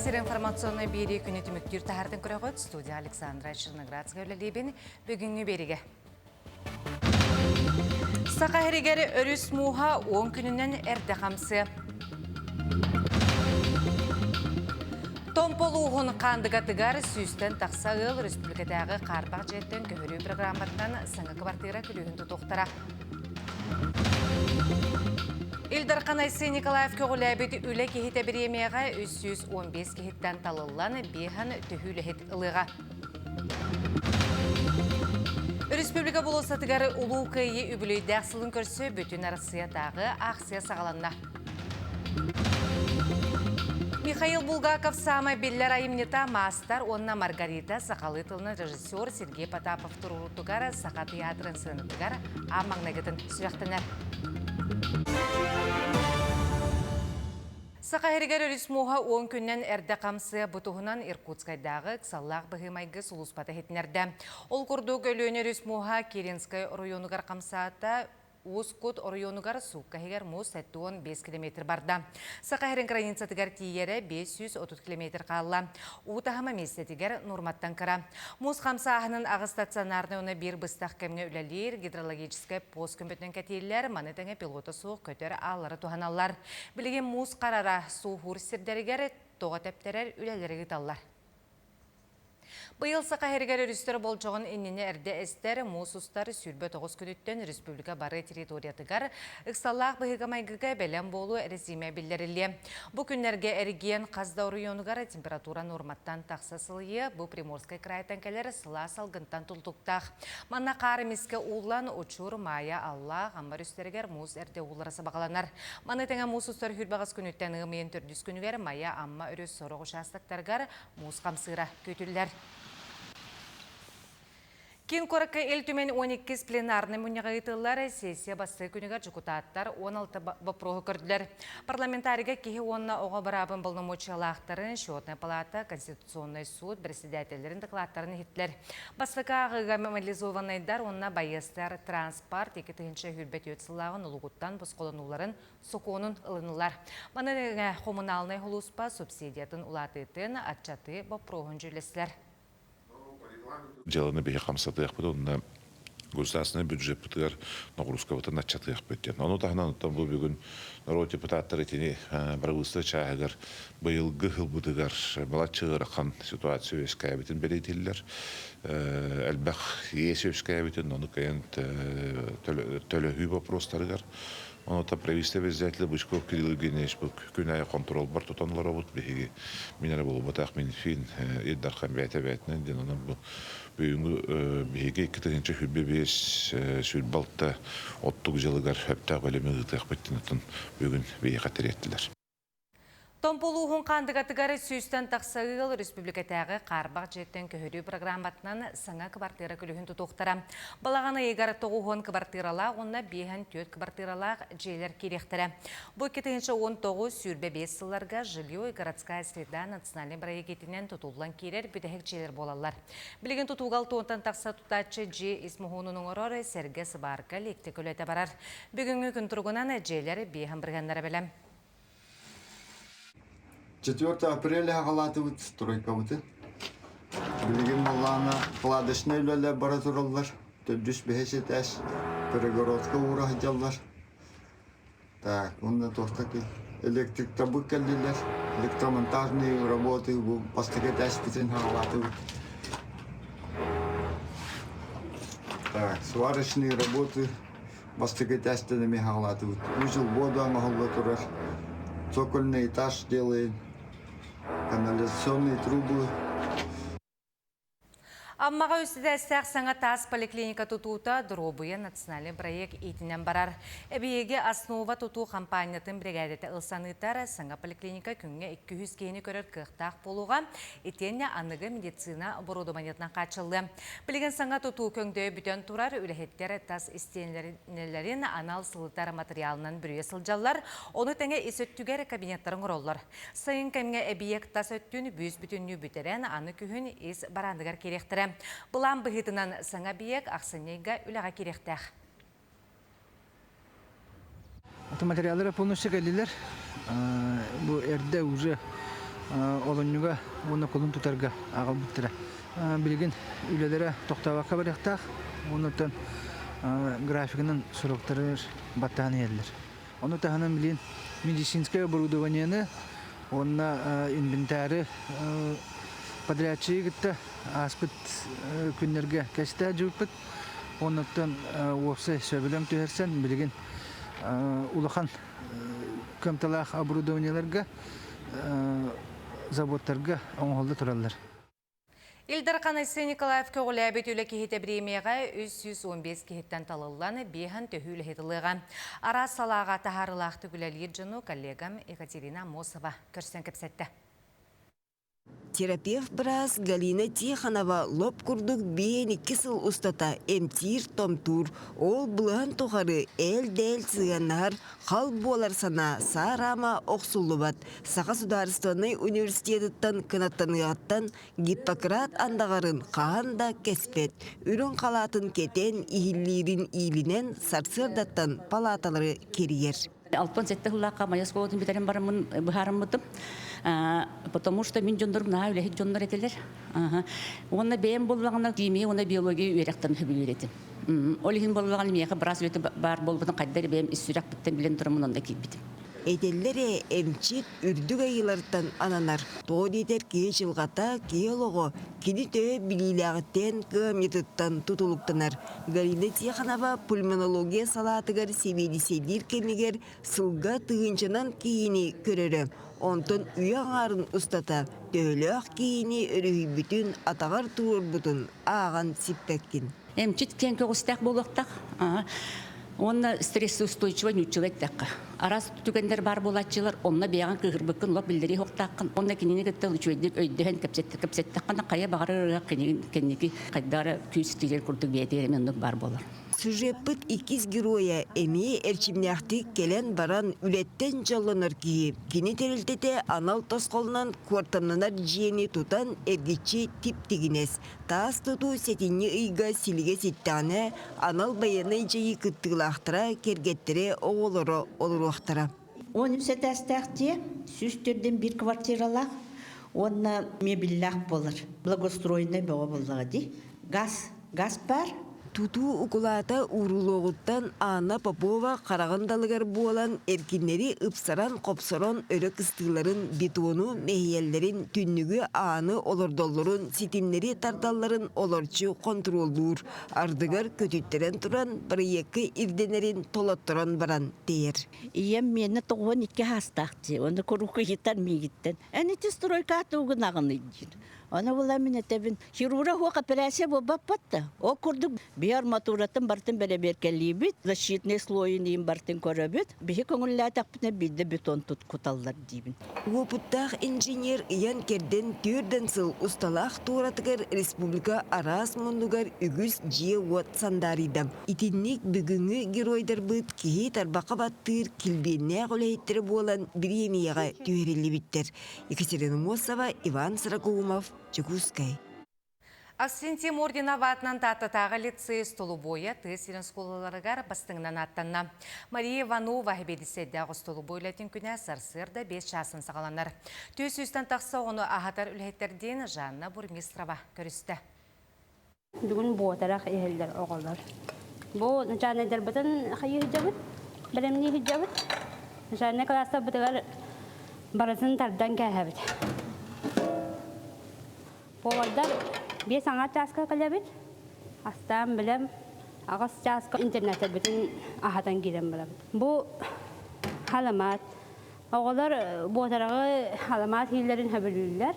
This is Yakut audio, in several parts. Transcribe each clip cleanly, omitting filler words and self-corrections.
сир информационнай биэрии күнү түмүктүүр таһаартын көрөҕүт. Студия Александра Черноградская үлэлиибин. Бүгүҥҥү биэригэ. Саха сиригэр өрүс мууһа 10 күнүнэн эрдэ хамсыа. Томполууһун Хаандыгатыгар сүүстэн тахса ыал республикатааҕы хаарбах дьиэттэн көһөрүү программатынан саҥа квартира күлүүһүн тутуохтара. Ил Дархан Айсен Николаев көҕүлээбит Үлэ киһитэ бириэмийэҕэ 315 киһиттэн талыллан, биэһэн төһүү үлэһит ылыаҕа. Республика болуоссатыгар Улуу Кыайыы үбүлүөйдээх сылын көрсө бүтүн Арассыйатааҕы аахсыйа саҕаланна. Михаил Булгаков саамай биллэр айымньыта «Маастар уонна Маргарита» сахалыы тылынан режиссер Сергей Потапов туруорутугар Саха театрын сыанатыгар аан маҥнайгытын сүрэхтэнэр. Саха сиригэр өрүс мууһа 10 күннэн эрдэ хамсыа бу туһунан Иркутскайдааҕы ыксаллаах быһыы-майгы сулууспата иһитиннэрдэ. Ол курдук Өлүөнэ өрүс мууһа Киренскай оройуонугар хамсаата, Уус Кут оройуонугар суукка иһигэр муус 75 километр барда. Саха сирин границатыгар тиийэрэ 530 километр хаалла. Уу таһыма миэстэтигэр нуорматтан кыра. Муус хамсааһынын аҕыс стационарнай уонна биир быстах кэмҥэ үлэлиир гидрологическай пост көмөтүнэн кэтииллэр, маны тэҥэ пилота суох көтөр ааллары туһаналлар. Билигин муус харара сууһуур сирдэригэр тоҕо тэптэрэр үлэлэри ыыталлар. Быйыл Саха сиригэр өрүстэр болдьоҕун иннинэ эрдэ эстэр, муус устар 29 күнүттэн республика бары территориятыгар ыксаллаах быһыыга-майгыга бэлэм буолуу эрэсиимэ биллэриллиэ. Бу күннэргэ эргиэн хас да оройуонугар температура нуорматтан тахса сылыйыа, бу Приморскай крайтан кэлэр сылаас салгынтан тултуктаах. Манна хаар эмискэ ууллан, Учур, Майа, Аллаах, Амма өрүстэригэр муус эрдэ ууллара сабаҕаланар. Маны тэҥэ муус устар хүрбэҕэс күнүттэн ыам ыйын төрдүс күнүгэр Майа, Амма өрүс сорох учаастактарыгар Муус хамсыыра күүтүллэр. Киин куоракка Ил Түмэн 12 пленарнай мунньаҕа ыытыллар. Сессия бастакы күнүгэр дьокутааттар 16 боппуруоһу көрдүлэр. Парламентарийга киһи уонна оҕо быраабын боломуочуйалаахтарын, Счетная палата, Конституционнай суут председателлэрин докладтарын иһиттилэр. Бастакы ааҕыыга мобилизованнайдар уонна байыастар транспорт 2024 сыллааҕы нулугуттан босхолонууларын сокуонун ылынылар. Маны тэҥэ хомунаалынай сулууспа субсидиятын улаатыытын аччатыы боппуруоһун дьүүллэстилэр. Дьыаланы биһи хамсатыахпыт уонна государственнай бюджеппытыгар ноҕуруускабытын аччатыахпыт диэн. Ону таһынан оттон бу бүгүн норуот депутаттара итини бырабыыталыстыба чааһыгар быйылгы сылбытыгар балачча ыарахан ситуация үөскээбитин бэлиэтииллэр. Элбэх иэс үөскээбитин, ону кыайан төлөһүү боппуруостарыгар Онуота правительство председателя Бычков Кирилл Евгеньевич бу күн аайы хонтуруолбар тутан олоробут. Биһиги мин эрэ буолбатах Минфин Ил Дархан бэйэтэ бэйэтинэн диэн онон бу бүгүҥҥү биһиги 2025 сүүрбэ оттук дьылыгар сөптөөх бэлэми ыытыахпыт диэн оттон бүгүн биһиэхэ тириэртилэр. Томпо улууһун Хаандыгатыгар сүүстэн тахса ыал республикатааҕы хаарбах дьиэттэн көһөрүү программатынан саҥа кыбартыыра күлүһүн тутуохтара. Балаҕан ыйыгар 90 кыбартыыралаах уонна 54 кыбартыыралаах дьиэлэр киириэхтэрэ. Бу 2019-25 сылларга «Жилье и городская среда» национальнай бырайыак тутуллан киирэр бүтэһик дьиэлэр буолаллар. Билигин тутууга алтыонтан тахса тутааччы дьиэ ис моһуонун оҥорор, сэргэ сыбаарка электрика үлэтэ барар. Бүгүҥҥү күн туругунан дьиэлэр биэһэн бырыһыаннара бэлэм. 4 апреля аҕалаатыбыт стройкабытын. Билигин былаана кладочнай үлэлэр бара тураллар. Төрдүс бэһис этээс перегородка уура сылдьаллар. Так, уонна туохта электриктарбыт кэллилэр. Электромонтажные работы бу бастакы этээспитин аҕалаатыбыт. Так, сварочные работы Бастакы этээстэн эмиэ хаҕалаатыбыт. Узел вода оҥоһулла турар. Цокольный этаж делаем. Канализационные трубы. Аммаҕа үс этээстээх саҥа таас поликлиника тутуута Доруобуйа национальный проект иитинэн барар. Эбийиэги Основа тутуу хампаанньатын биригээдэтэ ылсан ыытар. Саҥа поликлиника күҥҥэ 200 киһини көрөр кыахтаах буолуоҕа. Итиэннэ аныгы медицина оборудованиетынан хааччыллыа. Билигин саҥа тутуу көҥдөйө бүтэн турар, үлэһиттэр тас истиэнэлэрин анал сылытар матырыйаалынан бүрүйэ сылдьаллар, ону тэҥэ ис өттүгэр кабинеттары оҥороллор. Сайын кэмҥэ эбийиэк тас өттүн бүүс-бүтүннүү бүтэрэн, аны күһүн ис барааныгар киириэхтэрэ. Былаан быһыытынан саҥа эбийиэк ахсынньы ыйга үлэҕэ киириэхтээх. Материаллара полностью кэллилэр. Бу эрдэ уже Олунньуга уонна кулун тутарга аҕалбыттара. Билигин үлэлэрэ тохтообокко барыахтаах. Оннуттан графигынан сроктары баттаан иһэллэр. Ону таһынан билигин медицинскэй оборудованиены уонна инвентары подрядчиги кытта ааспыт күннэргэ кэстээ дьылпыт. Оннуттан уопсай сөбүлэҥ түһэрсэн билигин улахан кыамталаах оборудованиеларга заводтарга оҥоһулла тураллар. Ил Дархан Айсен Николаев көҕүлээбит үлэ киһитэ бириэмийэҕэ 315 киһиттэн талыллан, биэһэн төһүү үлэһит ылыаҕа. Араас салааҕа таһаарыылаахтык үлэлиир дьону коллегам Екатерина Аммосова көрсөн кэпсэттэ. Терапевт быраас Галина Тихонова лоп курдук биэн-икки сыл устата эмтиир-томтуур, ол былаһын тухары ээл-дээл сыһыаннаһар хал буолар санаа саараама охсуллубат. Саха судаарыстыбаннай университетыттан кынаттаныаҕыттан Гиппократ андаҕарын хаһан да кэспэт, үрүҥ халаатын кэтэн иһиллиирин иилинэн сарсыардаттан палааталары кэрийэр. 67 сыллаахха моя оскуолатын бүтэрэн бараммын быһаарыммытым. Потому что мин дьоннорум наһаа үлэһит дьоннор этилэр. Уонна бэйэм буоллаҕына химия уонна биология үөрэхтэн сөбүлүүр этим. Ол иһин буоллаҕына миэхэ быраас үлэтэ баар буолбутун хайда эрэ бэйэм ис сүрэхпиттэн билэн тураммын онно киирбитим. Этэллэр ээ, эмчит үрдүк айыылартан ананар. Тоҕо диэтэр киһи дьылҕата, киһи олоҕо кини төһө билиилээҕиттэн, кыамньытыттан тутулуктанар. Галина Тихонова пульмонология салаатыгар сэбиэдиссэйдиир кэмигэр сылга тыһыынчанан киһини көрөрө. Онтон үйэ аҥаарын устата төһөлөөх киһини өрүһүйбүтүн, атаҕар туруорбутун ааҕан сиппэккин. Эмчит киэҥ көҕүстээх буолуохтаах. Уонна стрессоустойчивай нууччалыы эттэххэ. Араас түгэннэр баар буолааччылар, онно бэйэҕин кыыһырбыккын лоп биллэрии уохтааххын, онно кинини кытта үчүгэйдик өйдөһөн кэпсэттэххинэ хайа баҕарар ыарыһах кэнники хайдах эрэ күүс киирэр курдук бэйэтигэр эмиэ оннук баар буолар. Сюжеппыт иккис геройа эмиэ эрчимнээхтик кэлэн-баран үлэттэн дьоллонор киһи. Кини тэрилтэтэ анал тосхолунан куортамнанар дьиэни тутан эргиччи тип-тигинэс, Таас тутуу сэтинньи ыйга силигэ ситтэҕинэ, анал байыаннай дьайыы кыттыылаахтара, кэргэттэрэ, оҕолоро олоруохтара. 13 этээстээх дьиэ, 104 биир квартиралаах уонна мебеллээх буолар. Благоустроеннай бөҕө буоллаҕа дии. Газ, газ баар. Тутуу укулаата уурулуоҕуттан Анна Попова хараҕын далыгар буолан эркиннэри ыпсаран-хопсорон өрө кыстыыларын, бетону мэһийэллэрин, түннүгү, ааны олордоллорун, ситимнэри тардалларын олорчу хонтуруоллуур, ардыгар көтүттэрэн туран бырайыакка ирдэнэрин толотторон баран тэйэр. Ийэм миэнэ 92 саастаах дии, оны куруук ыйытар миигиттэн. Эн ити стройка тугунаҕыный диир. Аны була мин этэбин, хирурга суох операция буолбаппат да. Ол курдук биһи арматуратын барытын бэрэбиэркэлиибит, защитный слойун иин барытын көрөбүт. Биһи көҥүллээтэхпитинэ биирдэ бетон тут куталлар диибин. Уопуттаах инженер ыйан-кэрдэн түөрдэн сыл усталаах туоратыгар республика араас муннугар үгүс дьиэ-уот сандаарыйда. Итинник бүгүҥҥү геройдарбыт киһи тарбахха баттыыр килбиэннээх үлэһиттэрэ буолан бириэмийэҕэ түһэриллибиттэр. Екатерина Мосова, Иван Сорокоумов, Дьокуускай. Авксентий Мординов аатынан Тааттатааҕы лицей остолобуойа тыа сирин оскуолаларыгар бастыҥынан ааттанна. Мария Иванова сэбиэдиссэйдээх остолобуой үлэтин күнэ сарсыарда 5 чаастан саҕаланар. Түөрт сүүстэн тахса оҕону аһатар үлэһиттэрдиин Жанна Бурмистрова көрүстэ. Бүгүн буотарах иһэллэр оҕолор. Бу начальнайдарбытын хайыы сылдьабыт, бэлэмнии сылдьабыт. Начальнай кылаастарбытыгар барытын тардан кээһэбит. Повардар биэс аҥаар чааска кэлэбит. Астаан билэм, аҕыс чааска интернеттэрбитин аһатан киирэн барабыт. Бу халамаат Оҕолор буотараҕы халамаат иһиллэрин сөбүлүүллэр.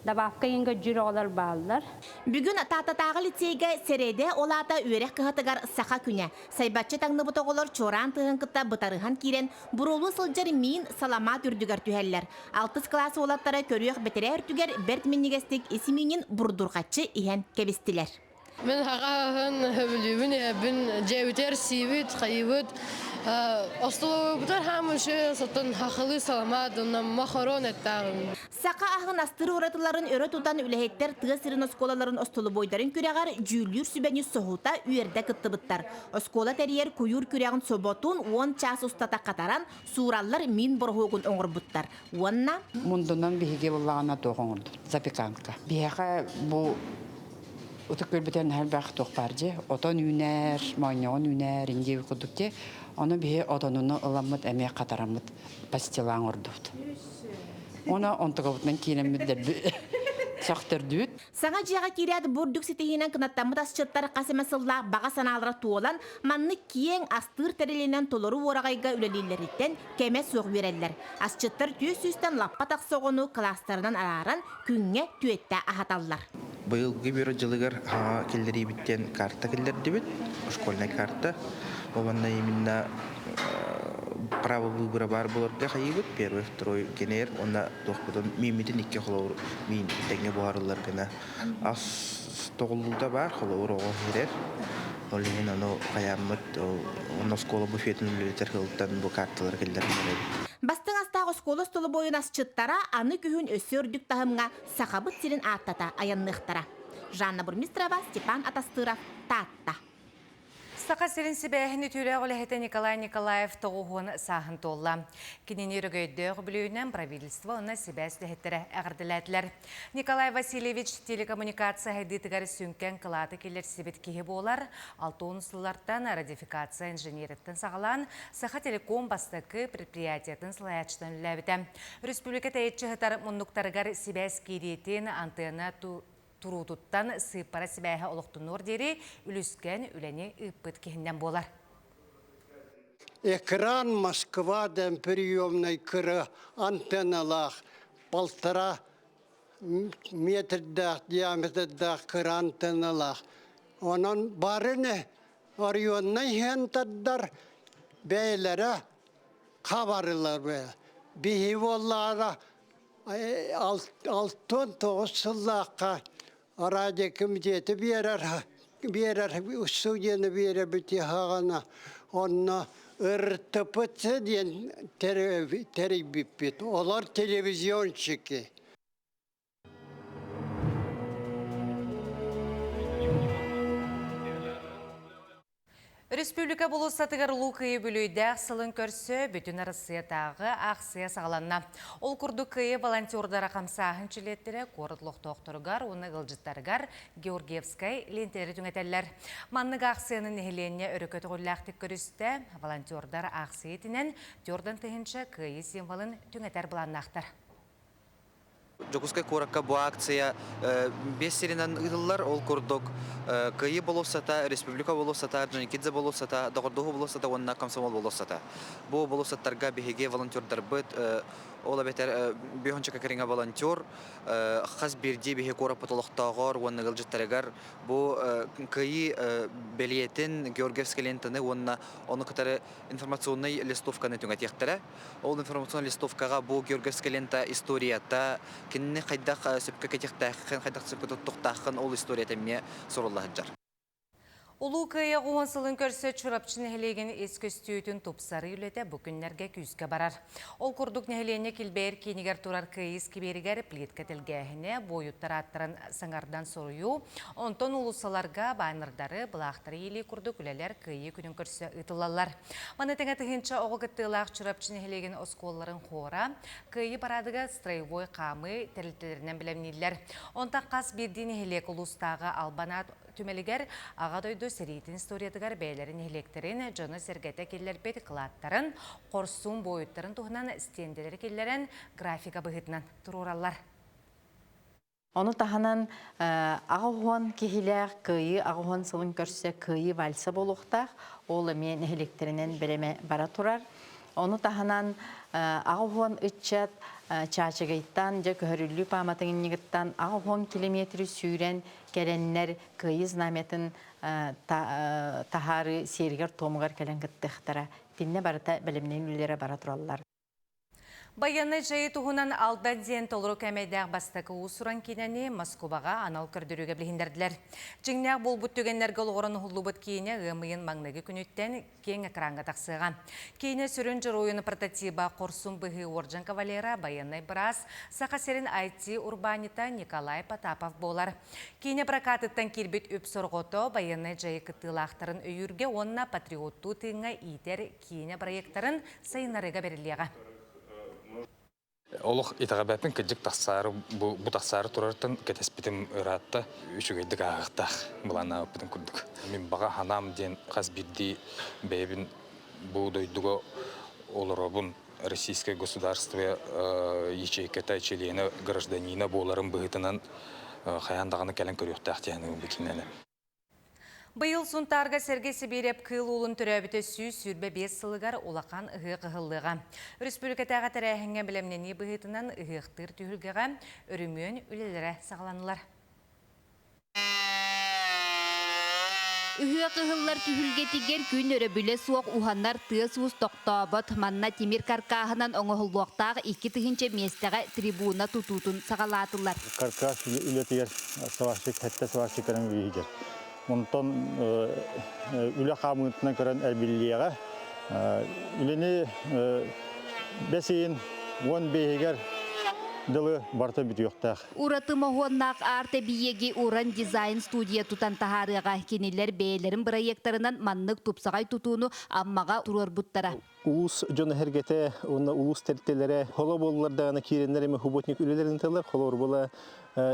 Добавка иһин көрдүүр оҕолор бааллар. Бүгүн Тааттатааҕы лицейгэ сэрэдэ, ол аата үөрэх кыһатыгар Саха күнэ. Сайбаччы таҥныбыт оҕолор чуораан тыаһын кытта бытарыһан киирэн, буруолуу сылдьар миин, саламаат үрдүгэр түһэллэр. Алтыс кылаас уолаттара көрүөх бэтэрээ өртүгэр бэрт минньигэстик ис миинин бурдурҕаччы иһэн кэбистилэр. Мин хаҕаһын сөбүлүүбүн, иһэбин, дьиэбитигэр сиибит, хайыыбыт. Остолобуйбутугар хаамышы сотон хахылыы саламаат, онно махарон эттааҕым. Саха аһын астыыр уратыларын өрө тутан үлэһиттэр тыа сирин оскуолаларын остолобуойдарын күрэҕэр дьүүллүүр сүбэни соһута үөрдэ кыттыбыттар. Оскуола тэрийэр куйуур күрэҕин соботун 10 чаас устата хатаран, суураллар мин бороһуогун оҥорбуттар. Уонна Мундунан биһиги буллаҕына туох оҥордубут? Запеканка. Биһиэхэ бу ытык көрбүтэн элбэх туох баар дьэ. Отон үүнэр, моонньоҕон үүнэр, индиэби курдук дьэ. Ону биһи отонуну ыламмыт эмиэ хатараммыт пастила оҥордубут. Уонна онтугабытынан киирэммит дэлби сөхтөрдүбүт. Саҥа дьиэҕэ киирээт бу үрдүк ситиһиинэн кынаттаммыт асчыттар хас эмэ сыллаах баҕа санаалара туолан, маннык киэҥ астыыр тэрилинэн толору уораҕайга үлэлииллэриттэн кэмэ суох үөрэллэр. Асчыттар түөрт сүүстэн лаппа тахса оҕону кылаастарынан арааран, күҥҥэ түөттэ аһаталлар. Быйылгы бюро дьылыгар хаҥа киллэриибиттэн карта киллэрдибит, школьная карта. Уонна именно право выбора баар буоларга хайыыбыт первый, второй генер уонна туохпутун мииммитин икки холобур миин тэҥҥэ буһарыллар гына ас тоҕуллуута баар холобур оҕо иһирэр ол иһин ону хайааммыт онно оскуола буфетын үлэлэтэр сылтан бу карталары киллэрэн эрэбит. Бастыҥ астаах оскуола остолобуойун асчыттара аны күһүн өссө үрдүк таһымҥа Сахабыт сирин ааттата айанныахтара. Жанна Бурмистрова, Степан Атастыров, Таатта. Саха сирин сибээһин үтүөлээх үлэһитэ Николай Николаев тоҕуһуон сааһын туолла. Кинини өрөгөйдөөх үбүлүөйүнэн правительство уонна сибээс үлэһиттэрэ эҕэрдэлээтилэр. Николай Васильевич телекоммуникация сайдыытыгар сүҥкэн кылааты киллэрсибит киһи буолар. Алтон сыллартан радификация инженериттэн саҕалаан Сахателеком бастакы предприятиетын салайааччытынан үлэлээбитэ. Республика тэйиччи сытар муннуктарыгар сибээс киириитин антыана туруутуттан сыыппара сибээһэ олохтонуор диэри үлүскэн үлэни ыыппыт киһиннэн буолар. Экран Москва дэн приемнай кыра антенналаах полтора метрдээх диаметрдаах кыра антенналаах. Онон бары оройуоннай хентардар бэйэлэрэ хабарылар Биһи буоллаара 69 сыллаахха радио комитеты биэрэр биэрэр студияны биэрэбит хаҕана онно РТПЦ диэн тэрийбиппит. Олор телевизионщики. Республика болуоссатыгар Улуу Кыайыы үбүлүөйдээх сылын көрсө бүтүн Арассыйатааҕы аахсыйа саҕаланна. Ол курдук Кыайыы волонтердара хамсааһын чилиэттэрэ куорат олохтоохторугар уонна ыалдьыттарыгар Георгиевскай лиэнтэлэри түҥэтэллэр. Маннык аахсыйаны нэһилиэнньэ өрө көтөҕүллээхтик көрүстэ. Волонтердар аахсыйа итинэн 4 тыһыынча Кыайыы символын түҥэтэр былааннаахтар. Дьокуускай куоракка бу акция биэс сиринэн ыытыллар. Ол курдук Кыайыы болуоссата, Республика болуоссата, Орджоникидзе болуоссата, Доҕордоһуу болуоссата уонна Комсомол болуоссата. Бу болуоссаттарга биһиги волонтердарбыт, ол эбэтэр Бүөхүнчэкэ кэриҥэ волонтер, хас биирдии биһи куораппыт олохтооҕор уонна ыалдьыттарыгар бу Кыайыы бэлиэтин, Георгиевскай лентаны уонна ону кытары информационнай листовканы түҥэтиэхтэрэ. Ол информационнай листовкаҕа бу Георгиевская лента историята, кинини хайдах сөпкө кэтиэхтээххин, хайдах сөпкө туттуохтааххын ол историята эмиэ сурулла сылдьар. Улуу Кыайыы 10 сылын көрсө Чурапчы нэһилиэгин ис көстүүтүн тупсарыы үлэтэ бу күннэргэ күүскэ барар. Ол курдук нэһилиэнньэ килбэйэр киинигэр турар Кыайыы скверигэр плитка тэлгээһинэ, буойуттар ааттарын саҥардан суруйуу, онтон уулуссаларга баннердары, былаахтары иилии курдук үлэлэр Кыайыы күнүн көрсө ыытыллаллар. Маны тэҥэ тыһыынча оҕо кыттыылаах Чурапчы нэһилиэгин оскуолаларын хора Кыайыы парадыгар строевой хаамыы тэрилтэлэринэн бэлэмнииллэр. Онтон хас биирдии нэһилиэк улуустааҕы Албан аат түмэлигэр Аҕа дойду сэриитин историятыгар бэйэлэрин нэһилиэктэрин дьоно-сэргэтэ киллэрбит кылааттарын, хорсун буойуттарын туһунан стендэлэри киллэрэн графика быһыытынан туруораллар. Ону таһынан 80 киһилээх Кыайыы 80 сылын көрсө Кыайыы вальса буолуохтаах. Ол эмиэ нэһилиэктэринэн бэлэмэ бара турар. Ону таһынан 80 ыччат Чаачыгыйтан, дьэ көһөрүллүү пааматынньыгыттан 80 километры сүүрэн кэлэннэр Кыайыы знамятын таһаарыы сиэригэр-туомугар кэлэн кыттыахтара. Итиннэ барыта бэлэмнэнии үлэлэрэ бара тураллар. Байыаннай дьайыы туһунан Алдан диэн толору кээмэйдээх бастакы уус-уран киинэни Москубаҕа анал көрдөрүүгэ билиһиннэрдилэр. Дьиҥнээх буолбут түгэннэргэ олоҕуран уһуллубут киинэ ыам ыйын маҥнайгы күнүттэн киэҥ экраҥҥа тахсыаҕа. Киинэ сүрүн дьоруойун прототиба хорсун быһыы уордьан кавалера, байыаннай быраас, Саха сирин IT-урбаанньыта Николай Потапов буолар. Киинэ прокатыттан киирбит үп сорҕото байыаннай дьайыы кыттыылаахтарын өйүүргэ уонна патриоттуу тыыҥҥа иитэр киинэ проектарын сайыннарыыга бэриллиэҕэ. Олох итэҕэбэппин кырдьык тахсаары бу, бу тахсаары турартан кэтэспитим ыраатта үчүгэйдик ааһыахтаах былааннаабыппытын курдук. Мин баҕа санаам диэн хас биирдии бэйэбин бу дойдуга олоробун российское государство ячейката чилиэнэ гражданина буоларым быһыытынан хайаан даҕаны кэлэн көрүөхтээх диэн бу кинини. Быйыл Сунтаарга Сергей Сибиирэп Кыыл Уолун төрөөбүтэ 125 сылыгар улахан ыһыах ыһыллыаҕа. Өрөспүүбүлүкэтээҕи тэрээһиҥҥэ бэлэмнэнии быһыытынан ыһыахтыыр түһүлгэҕэ өрүмүөн үлэлэрэ саҕаланнылар. Ыһыах ыһыллар түһүлгэтигэр күн өрөбүлэ суох уһанар тыас-уус тохтообот. Манна тимир каркааһынан оҥоһуллуохтаах 2000 миэстэҕэ трибуна тутуутун саҕалаатылар. Каркас үлэтигэр сварщик, сэттэ сварщиктарын үлэлиир. Онтон үлэ хаамыытынан көрөн эрбиллиэҕэ. Үлэни бэс ыйын уон биэһигэр дылы барыта бүтүөхтээх. Ураты моһуоннаах арт-эбийиэги Уран дизайн студия тутан таһаарыаҕа. Кинилэр бэйэлэрин бырайыактарынан маннык тупсаҕай тутууну Аммаҕа туруорбуттара. Улуус дьоно-сэргэтэ уонна улуус тэрилтэлэрэ холо буоллар даҕаны киирэннэр эмэ художник үлэлэрин ыыталлар. Холобур буола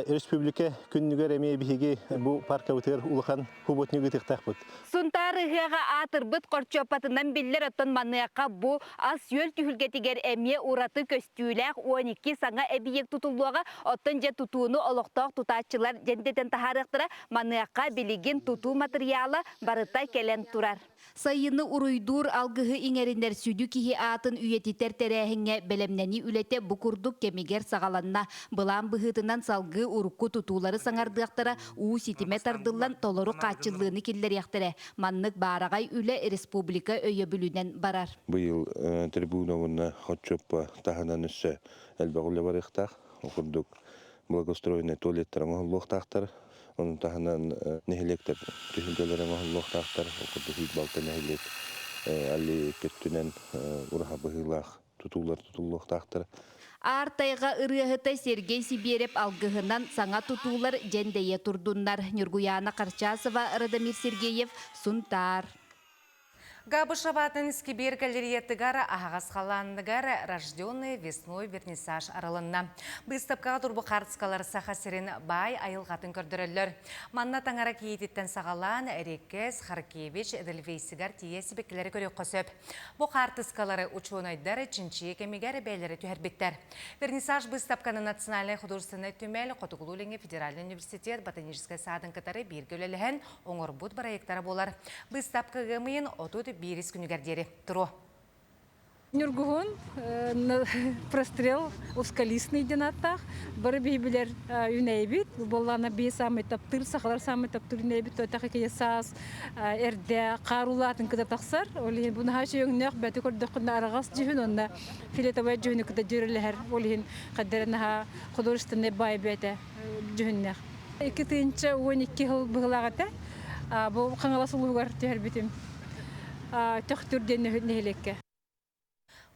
республика күннүгэр эмиэ биһиги бу паркабытыгар улахан художник ыытыахтаахпыт. Сунтаар ыһыаҕа аатырбыт хорчуоппатынан биллэр, оттон маныаха бу ас-үөл түһүлгэтигэр эмиэ ураты көстүүлээх 12 саҥа эбийиэк тутуллуоҕа, оттон дьэ тутууну олохтоох тутааччылар дьэндэтэн таһаарыахтара. Маныаха билигин тутуу матырыйаала барыта кэлэн турар. Сайыны уруйдуур алгыһы иҥэринэр сүдү киһи аатын үйэтитэр тэрээһиҥҥэ бэлэмнэнии үлэтэ бу курдук кэмигэр саҕаланна. Былаан быһыытынан салгыы урукку тутуулары саҥардыахтара, уу ситимэ тардыллан толору хааччыллыыны киллэриэхтэрэ. Маннык баараҕай үлэ республика өйөбүлүнэн барар. Быйыл трибуна уонна отчуоппа таһынан өссө элбэх үлэ барыахтаах. Ол курдук благоустроенный туалеттар оҥоһуллуохтаахтар. Ону таһынан нэһилиэктэр түһүлгэлэрэ оҥоһуллуохтаахтар. Ол курдук Балта нэһилиэк аллея өттүнэн ураһа быһыылаах тутуулар тутуллуохтаахтар. Аар тайҕа ырыаһыта Сергей Сибиэрэп алгыһынан саҥа тутуулар дьэндэйэ турдуннар. Ньургуйаана Харчасова, Радомир Сергеев, Сунтаар. Габышеватын Скибер галереятыгар аһаҕас халаанныгар «Рожденный весной вернисаж» арылынна. Быыстапкаҕа турбухарскалар Саха сирин баай айылҕатын көрдөрөллөр. Манна таҥара кийиититтэн саҕалаан Рекес, Харкевич, Эдельвейсигар тиийэ сибэккилэри көрүөххэ сөп. Бу хаартыскалары учуонайдар чинчийэ кэмигэр бэйэлэрэ түһэрбиттэр. Вернисаж быыстапканы Национальнай художественнай түмэл, Хотугулуу-Илиҥҥи федеральнай университет ботаническай саадын кытары бииргэ үлэлэһэн оҥорбут бырайыактара буолар. Быыстапка ыам ыйын 31 күнүгэр диэри туруо. Ньургуһун прострел ускалистный диэн ааттаах. Бары биһи билэр үүнээйибит. Буоллаана бии саамай таптыыр, сахалар саамай таптыыр үүнээйибит. Тотах икки саас эрдэ хаар улаатын кыта тахсар. Ол иһин бу наһаа үчүгэй бэти көрдөххүнэ араҕас дьүһүн уонна фиолетовай дьүһүнү кыта дьүөрэлэһэр. Ол иһин хаддара наһаа художественный баай бэйэтэ дьүһүннээх. 2012 сыл быһылаах этэ. Бу Хаҥалас улууһугар түһэрбитим. Төхтүр диэн нэһилиэккэ.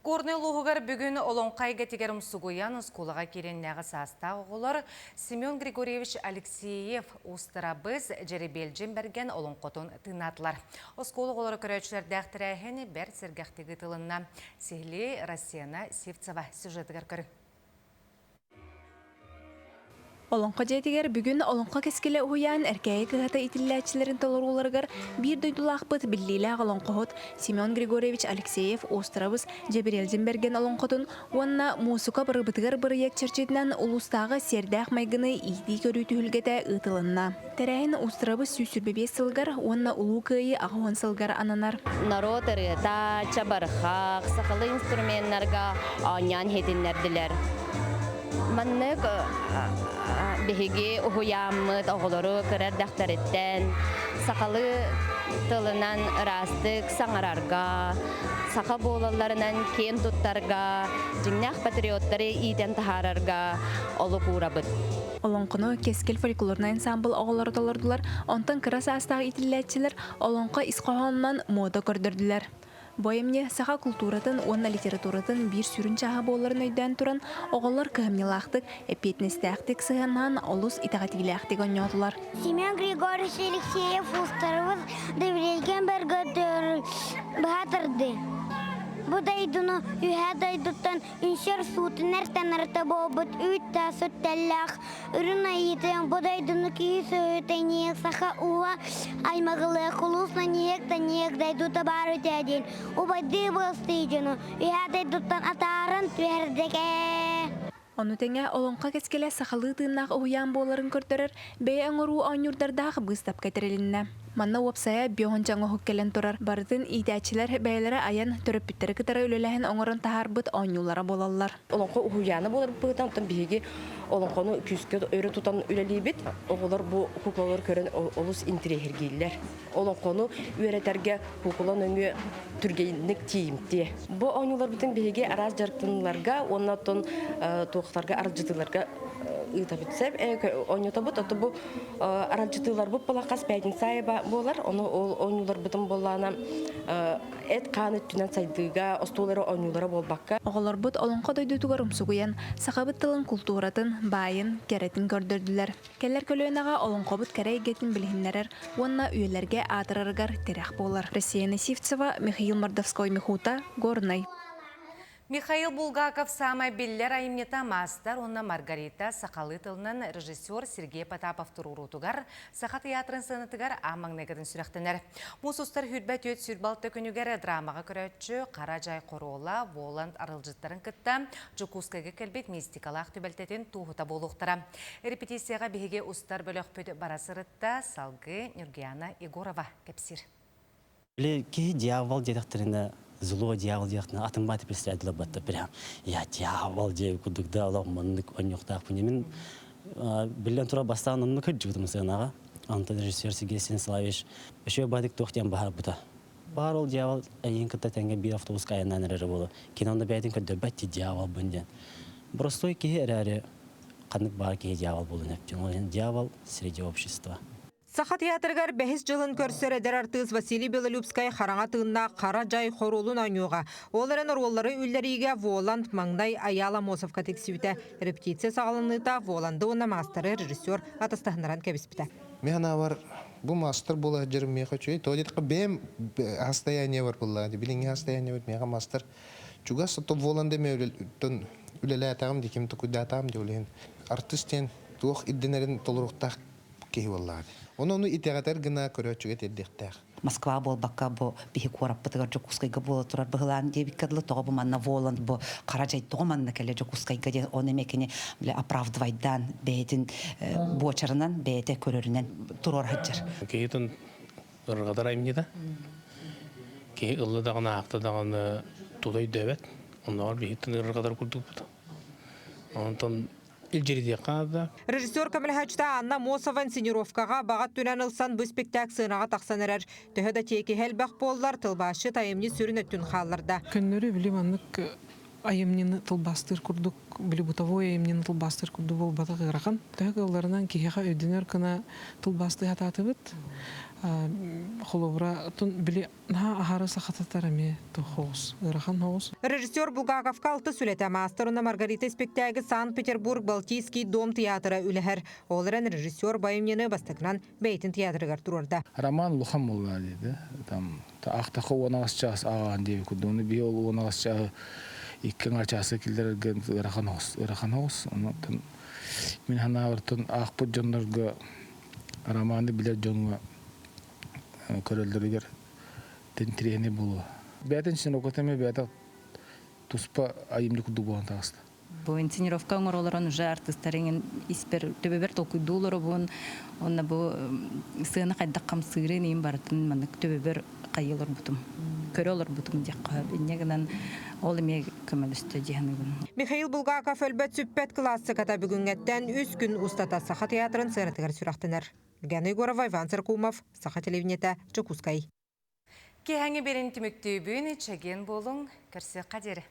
Горнай улууһугар бүгүн Олоҥхо эйгэтигэр умсугуйан оскуолаҕа киирэннээҕи саастаах оҕолор Семен Григорьевич Алексеев Уустарабыс Дьэрибиэлдьин Бэргэн олоҥхотун тыыннаатылар. Оскуола оҕолоро көрөөччүлэрдээх тэрээһин бэрт сэргэхтик ыытылынна. Сиһилии Россияна Сивцева сюжетыгар көрүҥ. Олоҥхо дьиэтигэр бүгүн Олоҥхо кэскилэ уһуйаан Эркээйи кыһата иитиллээччилэрин толорууларыгар биир дойдулаахпыт биллиилээх олоҥхоһут Семен Григорьевич Алексеев Островыс Дьэбириэлдьин Бэргэн олоҥхотун уонна муусука барыбытыгар бырайыак чэрчитинэн улуустааҕы сиэрдээх майгыны иитии-көрүү түһүлгэтэ ыытылынна. Тэрээһин Устарабыс 125 сылыгар уонна Улуу Кыайыы 80 сылыгар ананар. Норуот ырыата, чабырҕах, сахалыы инструменнарга оонньоон иһитиннэрдилэр. Маннык Биһиги уһуйааммыт оҕолору кыра эрдэхтэриттэн сахалыы тылынан ыраастык саҥарарга, саха буолалларынан киэн туттарга, дьиҥнээх патриоттары иитэн таһаарарга олук уурабыт. Олоҥхону Кэскил фольклорнай ансамбл оҕолоро толордулар, онтон кыра саастаах иитиллээччилэр олоҥхо ис хоһоонунан муода көрдөрдүлэр. Бу айымньы саха култууратын уонна литературатын биир сүрүн чааһа буоларын өйдөөн туран, оҕолор кыһамньылаахтык, эппиэтинэстээхтик сыһыаннаһан олус итэҕэтиилээхтик оонньоотулар. Семен Григорьевич Алексеев уустарыбыт Деврельген баһаатырды. Бу дойдуну үһээ дойдуттан үнсэр суутунар танарата буолбут үүт таас үттэллээх Үрүн айыытын бу дойдуну киһи сүөһүтэ саха ууга аймагылыах улуус наньык таньык дойдута баар үтээ диэн убайдыы быастыы дьону үһээ дойдуттан атааран түһэрдэгэ. Ону тэҥэ Олоҥхо кэскилэ сахалыы тыыннаах уһуйаан буоларын көрдөрөр бэйэ оҥоруу оонньуурдардаах быыстапка тэрилиннэ. Манна уопсайа биоһунча оҥоһук кэлэн турар. Барытын иитээччилэр бэйэлэрэ айан, төрөппүттэри кытары үлэлэһэн оҥорон таһаарбыт оонньуулара буолаллар. Олоҥхо уһуйаана буолар быһыытынан, оттон биһиги олоҥхону күүскэ өрө тутан үлэлиибит. Оҕолор бу куклалары көрөн олус интириэһиргииллэр. Олоҥхону үөрэтэргэ куукула нөҥүө түргэнник тиийимтиэ. Бу оонньууларбытын биһиги араас дьарыктаныыларга уонна оттон туохтарга аралдьытыыларга ыытабыт сөп оонньотобут. Ото бу аралдьытыыларбыт була хас пятница аайы буолар. Ону ол оонньууларбытын буоллаана эт-хаан өттүнэн сайдыыга остуол эрэ оонньуулара буолбакка. Оҕолорбут олоҥхо дойдутугар умсугуйан, сахабыт тылын култууратын, баайын, кэрэтин көрдөрдүлэр. Кэлэр көлүөнэҕэ олоҥхобут кэрэ эйгэтин билиһиннэрэр уонна үйэлэргэ аатырарыгар тирэх буолар. Россия Сивцева, Михаил Мордовской Михута, Горнай. Михаил Булгаков саамай биллэр айымньыта «Маастар» уонна «Маргарита» сахалыы тылынан режиссер Сергей Потапов туруоруутугар Саха тыйаатырын сыанатыгар аан маҥнайгытын сүрэхтэнэр. Муус устар сүүрбэ түөрт сүүрбэ алта күнүгэр драмаҕа көрөөччү Хара дьай хоруола Воланд арылдьыттарын кытта Дьокуускайга кэлбит мистикалаах түбэлтэтин туоһута буолуохтара. Репетицияҕа биһиги устар бөлөхпүт бара сырытта, салгыы Нюргиана Егорова кэпсиир. Били киһи дьявол диэтэхтэринэ зло дьявол диэхтэринэ атын бааты представить батта прям я дьявол диэ курдук да олох маннык онньуохтаахпын мин биллэн турар бастаан оннук кырдьыбытым сыанаҕа онтон режиссер Сергей Станиславович еще баадык туох диэн баһаарбыта баар ол дьявол эйигин кытта тэҥҥэ биир автобуска айаннаан эрэрэ буолуо кини онно бэйэтин көрдөрбөт дии дьяволбун диэн простой киһи эрээри ханнык баар киһи дьявол буолуон сөп дьявол среди общества Саха театрыгар бэһис дьылын көрсөр эдэр артыыс Василий Белолюбскай хараҥа тыыннаах хара дьай хоруолун оонньуоҕа. Ол эрэн оруоллары үллэриигэ Воланд маҥнай Айаал Амосовка тиксибитэ. Репетиция саҕаланыыта Воланды уонна маастары режиссер атастаһыннаран кэбиспитэ. Мин санаабар бу маастар буола сылдьарым миэхэ үчүгэй. Тоҕо диэтэххэ бэйэм состояниебар буоллаҕа дии. Билиҥҥи состояниебар миэхэ маастар чугас. Оттон Воланды эмиэ үлэлээтэҕим дии, ким токуйдаатаҕым дии ол иһин. Артыыс диэн туох ирдэнэрин толоруохтаах киһи буоллаҕа. Ону ону итэҕэтэр гына көрөөччүгэ тиэрдиэхтээх. Москва буолбакка бу биһи куораппытыгар Дьокуускайга буола турар быһылаан диэбиккэ дылы тоҕо бу манна Воланд бу хара дьай тоҕо манна кэлэ Дьокуускайга диэн он эмэ кини бile оправдывайдаан бэйэтин буочарынан бэйэтэ көрөрүнэн туруор сылдьар. Киһитин ырҕатар айымньыта. Киһи ылла даҕаны аахта даҕаны тута өйдөөбөт. Оннооҕор биһиттэн ырҕатар курдукпут. Онтон илдьиритиэххэ наада. Режиссер көмөлөһөөччүтэ Анна Мосова инсценировкаҕа баҕа өттүнэн ылсан бу спектакль сыанаҕа тахсан эрэр. Төһө да тиэкиһэ элбэх буоллар, тылбаасчыт айымньы сүрүн өттүн хаалларда. Көннөрү били маннык айымньыны тылбаастыыр курдук, били бытовой айымньыны тылбаастыыр курдук буолбатах ыарахан. Төһө кыалларынан киһиэхэ өйдөнөр гына тылбаастыы сатаатыбыт. Холобура, били Наһаа аһары сахатытар эмиэ хоҕус, ыарахан хоҕус. Режиссер Булгаковка алтыс үлэтэ «Маастар уонна Маргарита» испиктээги Санкт-Петербург Балтийский дом театра үлэһэр. Ол эрэн режиссер айымньыны бастакынан бэйэтин театрыгар туруорда. Роман улахан буолла диэди. Там аахтахха уон аҕыс чаас ааҕаан диэби курдук. Ону биһи ол уон аҕыс чааһы икки аҥаар чааска киллэрэргэ ыарахан оҕус, ыарахан оҕус. Онон мин санаабар аахпыт дьоннорго романы билэр дьоҥҥо көрөллөрүгэр интириэһинэй буолуо. Бэйэтин синоката эмиэ бэйэтэ туспа айымньы курдук буолан таҕыста. Бу инсценировка оҥоролорон уже артыыстарын испэр төбөбөр толкуйдуу олоробун. Уонна бу сыана хайдах хамсыырын иин барытын маннык төбөбөр хайыы олорбутум. Көрө олорбутум диэххэ сөп. Инньэ гынан ол эмиэ көмөлөстө дии саныыбын. Михаил Булгаков өлбөт сүппэт кылаассыката бүгүҥҥэттэн үс күн устата Саха театрын сыанатыгар сүрэхтэнэр. Гена Егорова, Иван Циркумов, Саха телевидениетэ, Дьокуускай. Киэһэҥи берин түмүктүүбүн, чэгиэн буолуҥ, көрсүөххэ диэри.